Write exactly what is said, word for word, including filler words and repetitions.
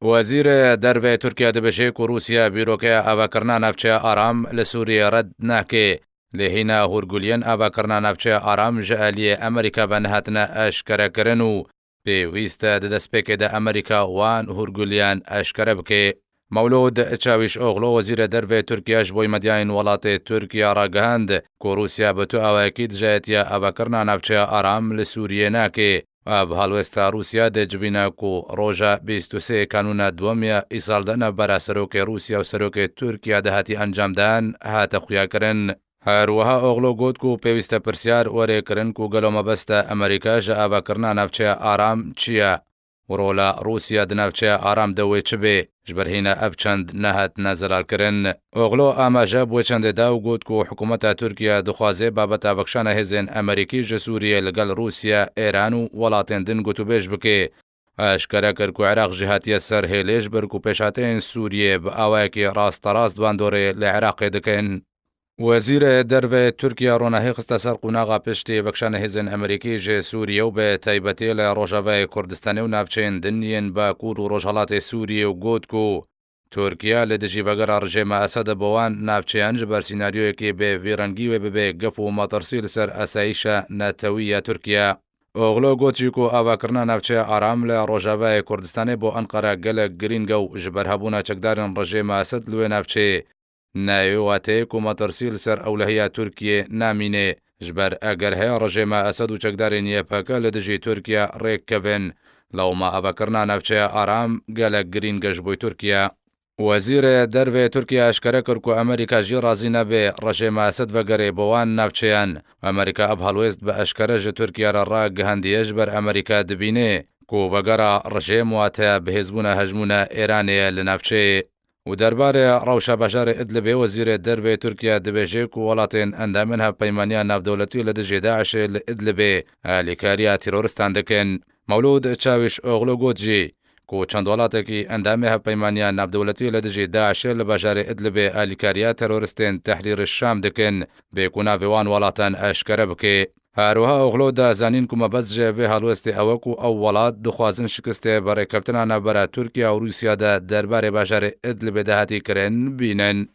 Wezîrê Dervê Tirkiye dibêje ku Rûsya bîrokeya avakirina navçeya Aram li Sûriyê red nake. Lê hîna hûrguliyên avakirina navçeya Aram ji aliyê Amerîka ve nehatine eşkerekirin û pêwîst e di destpêkê de Amerîka wan hûrguliyan eşkere bike. Mewlûd Çawîşoglu, wezîrê dervê Tirkiye, ji bo medyayên welatê Tirkiye ragihand ku Rûsya bi tu awayekî dijayetiya avakirina navçeya Aram li Sûriyê nake. Ev helwesta Rûsya dê civîne ku roja bîst û sê Kanûna duwemiya îsal de navbera serokê Rûsya û serokê Tirkiye de hatî encamdan hate xuyakirin. Her wiha Oglu got ku pêwîst e pirsyar were kirin ku gelo mebest e Amerîka ji avakirina navçeya Aram çi ye? Û rola Rûsya di navçeya Aram de wê çi bê? Ji ber hîna ev çend nehatine zelalkirin. Oglu amaje bi wê çendê da û got ku hikûmeta Tirkiye dixwaze babeta vekişana hêzên Amerîkî ji Sûriyê li gel Rûsya, Êran û welatên din gotûbêj bike. Eşkere kir ku Iraq jî hatiye ser hêlê ji ber ku pêşhateyên Sûriyê bi awayekî rasterast bandorê li Iraqê dikin. Wezîrê Dervê Tirkiye ronahî xiste ser qonaxa piştî vekişanê hêzên Amerîkî ji Sûriyê û bi taybetî li Rojavayê Kurdistanê û navçeyên din yên Bakur û Rojhelatê Sûriyê û got ku Tirkiye li dijî vegera rejêma Esed bi wan navçeyan ji ber sînaryoyekê bi vî rengî wê bibe gef û metirsî li ser asayîşa netewî ya Tirkiye. Oglu got jî ku avakirina navçeya Aram li Rojavayê Kurdistanê bo Enqere gelek girîng e û ji ber hebûna çekdarên rejêma Esed li wê navçeyê nayê wê wateyê ku metirsî li ser ewlehiya Tirkiyê namîne. Ji ber eger heye rejêma Esed û çekdarên Y P G li dijî Tirkiye rêk kevin, lewma avakirina navçeya Aram gelek girîng e ji bo Tirkiye. Wezîrê Dervê Tirkiye eşkere kir ku Amerîka jî razî nebe rejêma Esed vegerê bi wan navçeyan. Amerîka ev helwêst bi eşkere ji Tirkiye re ragihandiye, ji ber Amerîka dibîne ku vegera rejêm wateya bihêzbûna hejmûna Êranê ye li navçeyê. Û derbarê rewşa bajarê Idlibê, wezîrê dervê Tirkiye dibêje ku welatên endamên Hevpeymaniya Navdewletî li dijî DAIŞê li Idlibê alîkariya terorîstan dikin. Mewlûd Çawîşoglu got jî ku çend welatekî endamê Hevpeymaniya Navdewletî li dijî DAIŞê li bajarê Idlibê alîkariya terorîstên Tehrîr Şam dikin, bê ku navê wan welatan eşkere bike. Her wiha Oglu da zanîn ku mebest ji vê helwestê ew e ku ew welat dixwazin şikistê bi rêkeftina navbera Tirkiye û Rûsya de derbarê bajarê Idlibê de hatî kirin bînin.